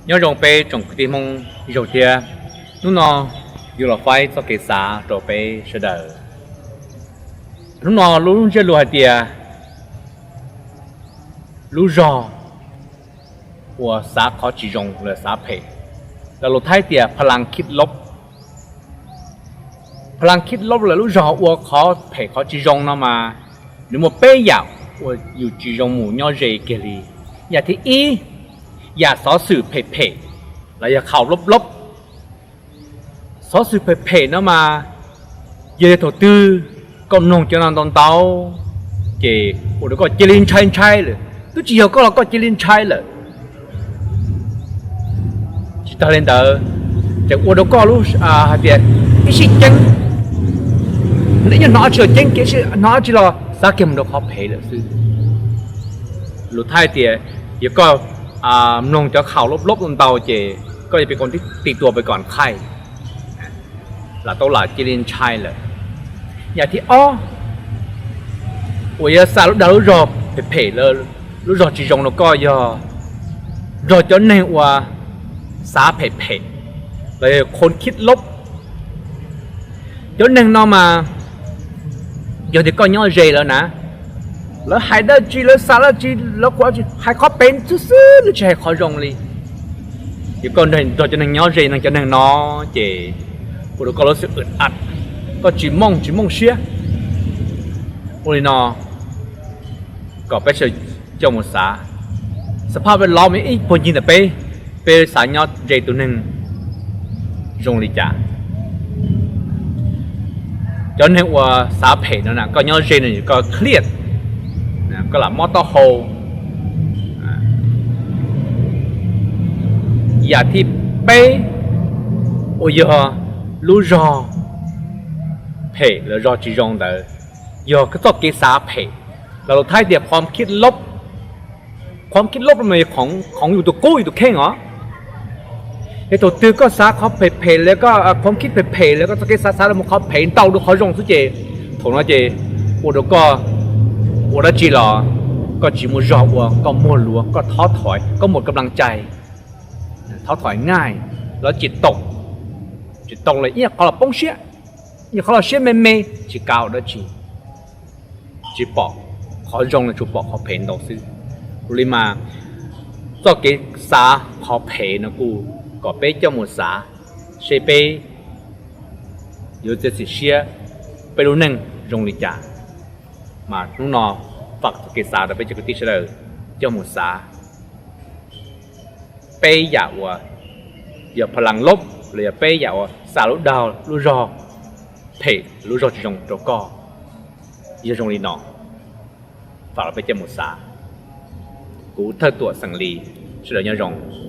Nyob zoo peb tsoom kwv tij Hmoob zaug thiab. Hnub no yuav los faib txoj kev xav rau peb sawv daws. Hnub no lub ntsiab lus hais tias lub zog uas xav qhov tsis zoo los xav phem, los lus Thaib tias พลังคิดลบ. พลังคิดลบ los lub zog ua qhov phem qhov tsis zoo no mas nws muaj peb yam uas yus tsis zoo mus nyob ze kiag li. Yam thib ib, yam xov xwm phem phem los yog khau lob lob. Xov xwm phem phem no mas yog thaum twg koj mloog cov no ntau ntau ces ua rau koj cia li ntshai ntshai lawm, twb tsis yog koj los koj cia li ntshai lawm. Tsis tas li ntawd, ces ua rau koj lub hais tias ib sij ceeb, hnov dab tsi los ceeb kiag, hnov dab tsi los xav kiag mus rau qhov phem lawm xwb. Lus Thaib tias yog koj mloog cov khau lob lob ntau ces koj yuav pib koom tis tua pib koom qhaij, lam tau lam cia li ntshai lawm. Yam thib ob uas yog xa lub dag lub zog phem phem, lub zog tsis zoo rau koj yog nrog cov neeg uas xav phem phem los yog คนคิดลบ. Cov neeg no mas yog tias koj nyob ze lawv na, lawv hais dab tsi, lawv xav dab tsi, lawv qhuas dab tsi, hais qhov phem xwb xwb, lawv tsis hais qhov zoo li. Yog koj nrog cov neeg nyob ze no, cov neeg no ces ua rau koj lub xwm wm a, koj tsis mooj tsis mooj siab. Ua li no kom peb sawv coj mus xav, xav phaj peb los mus ib puag ncig ntawm peb, peb xav nyob ze tus neeg zoo li cas. Cov neeg uas xav phem no na, koj nyob ze no koj เครียด, koj lam mob taub hau. Yam thib peb uas yog lub zog phem los zog tsis zoo ntawd yog txoj kev xav phem, los lus Thaib tias ความคิดลบ. ความคิดลบ no mas yog khoov yus tus qub yus tus kheej os. Yog thaum twg koj xav qhov phem phem lawm, koj ความคิด phem phem lawm, koj txoj kev xav xav los mus qhov phem ntau dua qhov zoo xwb ces thaum no ces ua rau koj ua dab tsi los koj tsis muaj zog ua, koj muag luav, koj thov thoi, koj muaj kab laj cai, thov thoi nqaij, los tsis tau, tsis tau los ib qho los poob siab, ib qho los siab me me, tsis kav dab tsi, tsis pom qhov zoo, tsuas pom qhov phem ntau xwb. Ua li mas txoj kev xav qhov phem no kuj kom peb coj mus xav seb peb yuav txiav txim siab, peb lub neej zoo li cas. Mas hnub no faam txoj kev xav rau peb cov kwv tij sawv daws coj mus xav peb yam uas yog พลังลบ los yog peb yam uas xa lub dag lub zog phem, lub zog tsis zoo rau koj. Yog zoo li no, faam los peb coj mus xav. Kuv Thawj Tuam xeem Lis, sawv daws nyob zoo.